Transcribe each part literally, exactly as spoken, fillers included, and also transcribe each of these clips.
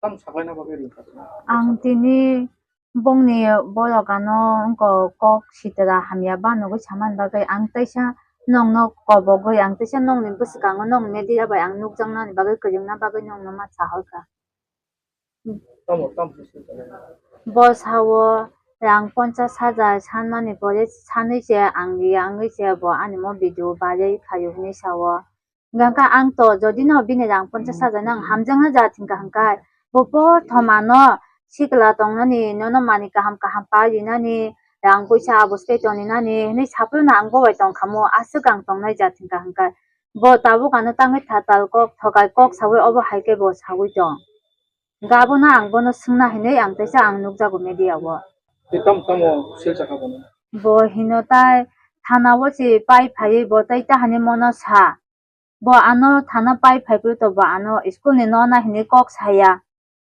Tamo saklaina bagwi ringkha? Ang tini bongni borok ano wngkha kok sitra hamya ba nugwi samani bagwi ang teisa nongno kobogwi ang teisa nongni bwskango nong media bai ang nukjaknani bagwi kwrwngna bagwi nongno ma sahorkha. Tamo, tamo se sitra? Bo sao rang ponchas hajar sanmani pore sanwi se ang riya wngwi se bo ani mo video viral khaio hinwi sao. Hingkha ang to jodi no bini rang ponchas hajar no ang hamjakna ja thingkha hingkha, bo prothom ano sikla tongnani nono manwi kaham kaham pa rinani, rang puisa aboskai tongrinani hinwi saphuru no ang bo bai tongkha mo, aswk ang tongnai ja thingkha hingkha. Bo tabuk ano tangwi thatal kok thokai kok sawi obo hai khe bo sawi tong. Hingkha abono ang bono swngna hinwi ang teisa ang nukjago media o. Tei tamo tamo silsa kha bono? Bo hino tai thana o se pai phaiwi bo tai tahani mono sa. Bo ano thana pai phaiphuru to bo ano school ni nona hinwi kok saya.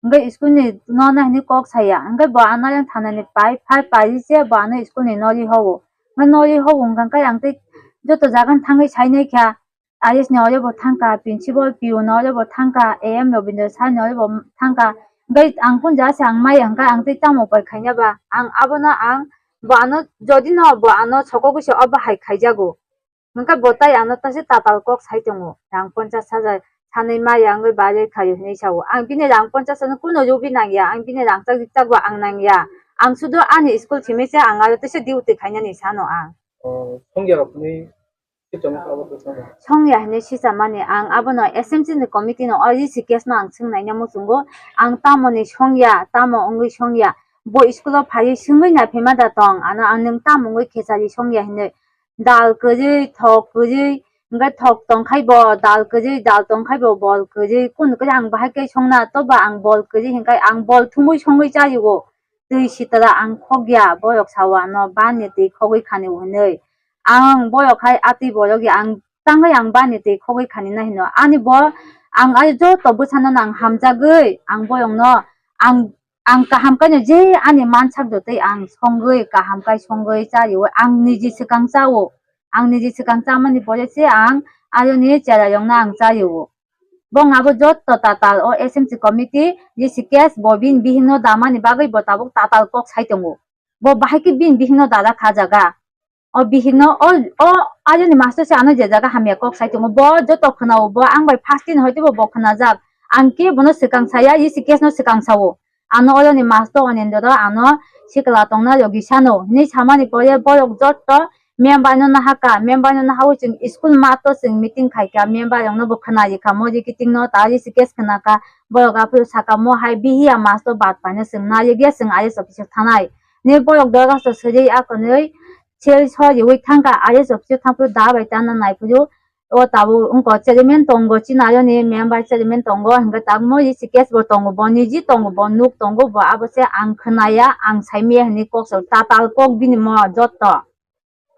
Hingke school ni nona hinwi kok saya. Hingke bo ano yang thana ni pai phai pai se bo ano school ni nori howo. Hingke nori howo hingka khe ang tei joto jaga thangwi sainai kha. I S ni oro bo thangkha, principal P O ni oro bo thangkha, A M Robindra sir ni oro bo thangkha. Hingke ang kun ja se ang mai hingka ang tei tamo pai khaina ba. Ang abono ang bo ano jodi no bo ano sokogwi se obo hai khaijago. Hingke bo tai ano taisa tatal kok sai tongo, rang ponchas hajar sanwi maya wngwi barwi khaio hinwi sao. Ang bini rang ponchas hajar no kuno rubi nangya, ang bini rang chak rik chak bo ang nangya. Ang sudo ani school simi se ang aro teisa duty khainani sano ang. O, songya rok hinwi khe tongma khe abo khe songya? Songya hinwi sichamani ang abono S M C ni committee no o risi case no ang swngnaina muchungo. Ang tamoni songya, tamo wngwi songya. Bo school o phaiwi swngwi naiphaima da tong, ano ang nwng tamo wngwi khechari songya hinwi. Dal kwrwi, thok kwrwi, hingke thok tongkhai bo dal kwrwi, dal tongkhai bo bol kwrwi, kunu khe ang bahai khe songna, toba ang bol kwrwi hingkhe ang bol thumui songwi chario, twi sitra ang khokya, borok sao ano bani twi khogwi khani hinwi. Ang borok hai atwi borok ya, ang tangwi ang bani twi khogwi khani na hino. Ani bo ang ai joto bwsano ang hamjagwi ang borokno ang Ang kaham khe no je ani mansak jotoi ang songwi kaham khe songwi chario ang niji swkang chao. Ang niji swkang chamani pore se ang ayoni cherai rokno ang chario. Bong abo joto tatal o S M C committee, G C case bo bini bihikno damani bagwi bo tabuk tatal kok sai tongo. Bo bahai khe bini bihikno dada kha jaga. O bihikno o, o ayoni master se ano je jaga hamya kok sai tongo, bo joto khwnao, bo ang bai first din hoite bo, bo khwnajak. Ang khe bono swkang saya, isi case no swkang sao. Ano oroni master Onendro ano sikla tongna logi sano hinwi samani pore borok joto member no nahaka, member no nahawi chwng school mato chwng meeting khaika, member rokno bo khwnarikha, mori kiting no ta isi case khwnaka, borok aphuru saka mo hai bihiya master bat paino chwng narikya chwng I S office o thanai. Ni borok dorgasto swijwi akonwi sel soriwi thangkha, I S office o thangphuru da bai tana naiphuru o tabuk wngkha chairman tongo, chini ayoni member chairman tongo, hwnkhe tabukmo isi case bo tongo, bo niji tongo, bo nuk tongo, bo abo se ang khwnaya, ang saimaya hinwi kok sao, tatal kok bini mo joto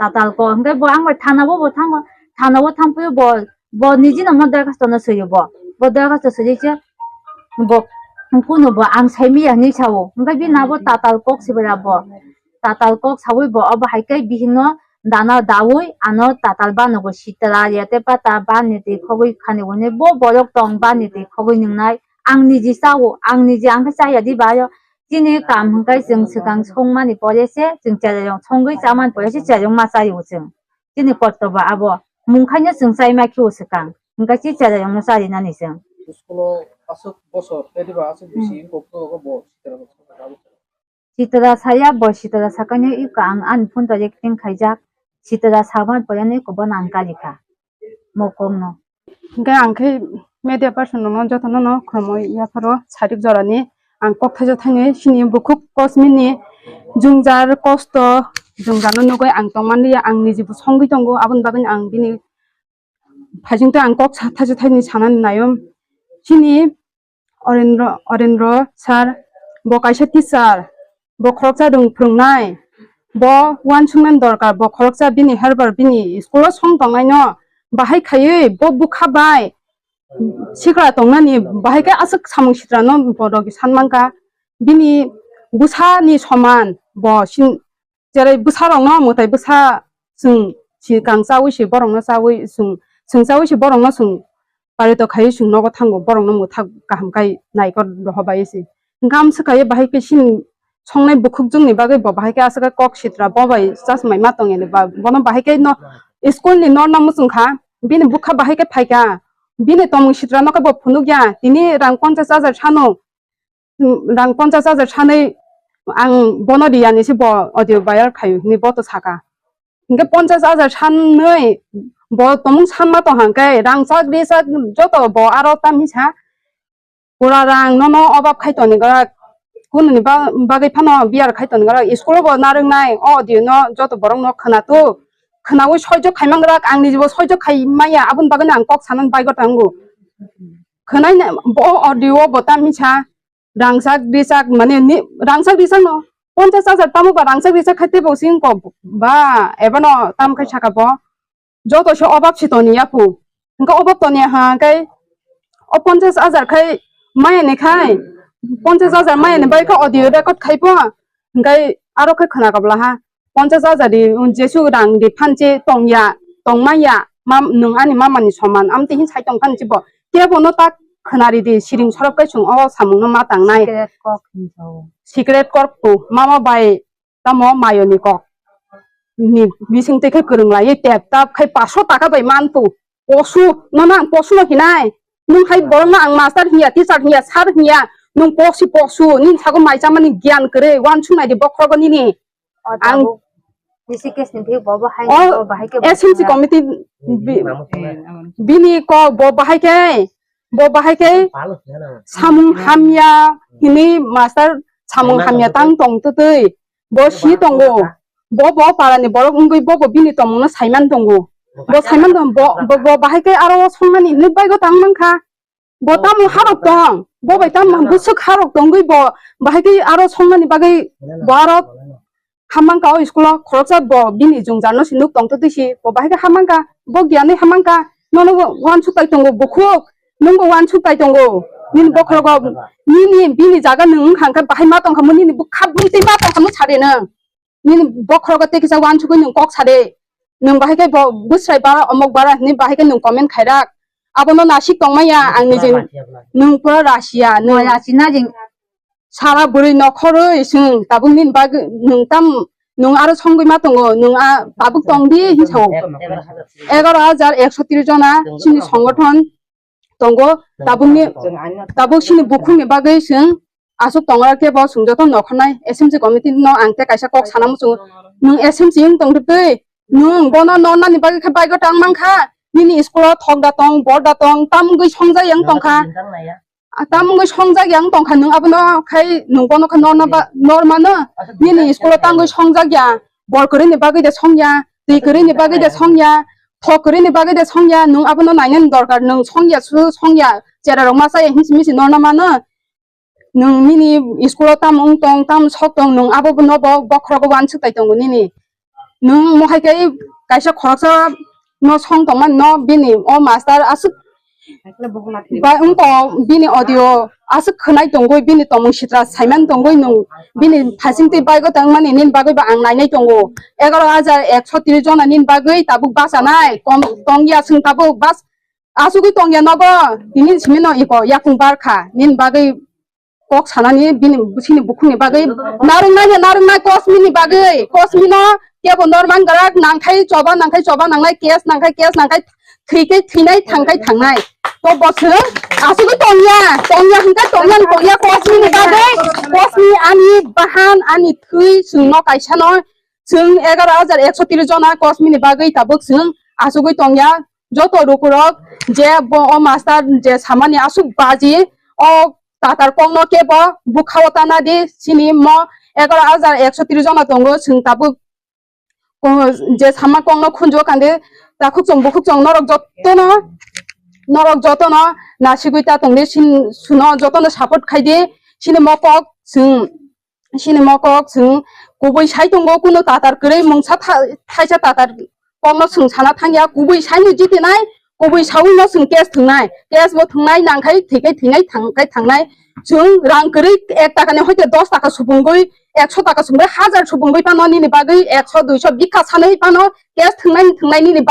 tatal kok, hwnkhe bo ang bai thana o bo thango, thana o thangphuru bo, bo niji no mo dorgasto no swiyo bo, bo dorgasto swijwi se bo kunu bo ang saimaya hinwi sao, hwnkhe bini abo tatal kok sibira bo. Tatal kok sawi bo obo hai khe bihikno dana dawi ano tatal banogo sitra ya tei pata bani twi khogwi khani hwnwi bo borok tong bani twi khogwi nwngnai ang niji chao ang niji ang khe chaya di bayo chini kam hwnkhe chwng swkang songmani pore se chwng cherai rok songwi chamani pore se cherai rok ma chaio chwng chini kortobo abo mungkhaino chwng chaima khio swkang hwnkhe chi cherai rokno charinani chwng. School o aswk bosor tei diba aswk bisi wngkok bo sitra rok. Sitra saya bo sitra sakani iko ang ani phone to recording khaijak. Sitra sakma pore no iko bono ang kalikha. Mokong no. Hingke ang khe media person no joto no khormo yapharo sarik jorani ang kok thaisa thaini sini bukhuk kosmini jungjar kosto jungjar no nugui ang tongmani ang niji bo songwi tongo aboni bagwi ang bini phaising tei ang kok sa thaisa thaini sanani naio. Sini Orendro, Orendro sir, bo kaisa teacher, bo khoroksa rwng phwrwngnai, bo uansuknani dorkar, bo khoroksa bini helper, bini school o song tongnaino bahai khaiwi bo bwkha bai sikla tongnani bahai khe aswk samung sitrano bo rwgwi sanmankha, bini bwsani soman bo sin-, Cherai bwsarokno mwtai bwsa chwng swkang chaui se borokno chaui chwng, chwng chaui se borokno chwng parito khai chwng nogo thango, borokno mwthak kaham khai naikor rohobai se. Hwnkhe amswk khai bahai khe chini songnai bukhukjwkni bagwi bo bahai khe aswk khe kok sitra bo bai chasmai ma tong yani ba bono bahai khe no school ni norna muchung kha, bini bukha bahai khe phai kha, bini tongmung sitra no khe bo phunuk ya, tini rang ponchash hajar sano, rang ponchash hajar sanwi ang bono riyani se bo audio viral khaio hinwi bo to saka. Hinkhe ponchash hajar sanwi bo tongmung sanma tong hangkhe rangchak richak joto bo aro tamisa pura rang nono obab khai toni gara kununi ba-, bagwi phano biyar khai toni gara school bo narwknai o audio no joto borok no khwnato khwnawi soijo khaimang gara ang nijibo soijo khai maya aboni bagwi ang kok sanani baigo tango khwnai bo audio bo tamisa rangchak richak mane ni rangchak richak no ponchash hajar tamo ba rangchak richak khai tebo sing ko ba ebono tam khai saka bo joto se obab si toni ya phu hingke obab toni ha kai o ponchash hajar khai maya ni khai ponchash hajar maya ni bai kha audio record khai pho hingke aro khai khwna kabla ha ponchash hajar di jesu rang di phanche tongya tongmaya nwng ani mama ni soman amtwi hin sai tong phanche bo kebo no tak khwnari di siring sorop kai chwng o samung no ma tangnai. Secret kok hinwi sao. Secret kok tu mama bai tamo mayoni kok ni bising twi khai kwrwng lai tep tap khai paso taka bai man tu posu no nang posu no hinai nwng hai borok no ang master hinya teacher hinya sir hinya nwng posi posu nini sago mai chamani gyan kwrwi wansuk nai di bokhorogo nini. Ang bisi case ni thik bo bo hai o bo bahai ke S M C committee bini ko bo bahai ke bo bahai ke samung hamya hini master samung hamya tang tong tutui bo si tongo bo bo para ni borok wngwi bo bo bini tongmung no saiman tongo bo saiman tong bo bo bahai ke aro songnani hinwi baigo tang mankha. Bo tamo harok tong, bo bai tamo bwswk harok tongwi bo bahai khe aro songnani bagwi bo aro hammang ka o school o khoroksa bo bini jwngjar no se nuk tong twi si bo bahai khe hammang ka bo giyanwi hammang ka nono wansuk tai tongo bukhuk nwng bo wansuk tai tongo nini bokhorogo nini bini jaga nwng wngkha hwnkhe bahai ma tongkha mo nini bwkha bwtwi ma tongkha mo sade nwng. Nini bokhorogo tei kisa wansugwi nwng kok sade. Nwng bahai khe bo bwsrai bara omok bara hinwi bahai khe nwng comment khairak. Abono nasik tongmaya ang niji nwng pura rasiya nwng sara bwrwi nokhorwi swng tabuk nini bagwi nwng tam nwng aro songwi ma tongo nwng a tabuk tongdi hinwi sao. Egaroh hajar ekso tris jona chini songothon tongo tabukni tabuk sini bukhukni bagwi chwng aswk tongra khe bo chwng joto nokhornai S M C committee no ang tei kaisa kok sana muchungo nwng S M C wng tongtwi nwng bono nornani bagwi khe baigo tang mankha nini school o thok da tong bor da tong tamgwi songjak yang tongkha tamgwi songjak yang tongkha nwng abono khai nwng bono khe norna ba normano nini school o tamgwi songjak ya bor kwrwini bagwi de songya twi kwrwini bagwi de songya thok kwrwini bagwi de songya nwng abono nainani dorkar nwng songya su songya chera rok ma chaya hinsi misi norna mano nwng nini school o tamo wng tong tamo sok tong nwng abo no bo bokhorogo wansuk tai tongo nini nwng mohai khe kaisa khoroksa no song tongmani no bini o master aswk ba wng tong bini audio aswk khwnai tongwi bini tongmung sitra saiman tongwi nwng bini thasing twi baigo tongmani nini bagwi bo ang nainai tongo egaroh hajar ekso tris jona nini bagwi tabuk bachanai kom tongya chwng tabuk bas asugwi tongya nogo tini simi no iko yakung barkha nini bagwi kok sanani bini sini bukhukni bagwi narwknai narwknai kosmini bagwi kosmino kebo norman garak nangkhai choba nangkhai choba nangnai kes nangkhai kes nangkhai thwikhai thwinai thangkhai thangnai to bo chwng asugwi tongya tongya hwnkhe tongya tongya kosmini bagwi kosmi ani bahan ani thwi chwngno kaisano chwng egaroh hajar ekso tris jona kosmini bagwi tabuk chwng asugwi tongya joto rukurok je bo o master je samani aswk baji o tatar kokno kebo bwkhao tana di sini mo egaroh hajar ekso tris jona tongo chwng tabuk je sama kokno khunjo kandi takhuk chwng bukhuk chwng norok jotono norok jotono nasigwi ta tongdi suno jotono support khaidi sini mo kok chwng sini mo kok chwng kubui sai tongo kuno tatar kwrwi mungsa thaisa tatar kokno chwng sana thangya kubui saino jitinai kubui sawi no chwng case thwngnai case bo thwngnai nangkhai thwikhai thwinai thangkhai thangnai chwng rang kwrwi ek takani hoite dos taka supungwi ekso taka supungwi hajar supungwi phano nini bagwi ekso duiso bikha sanwi phano case thwngnai thwngnai nini bagwi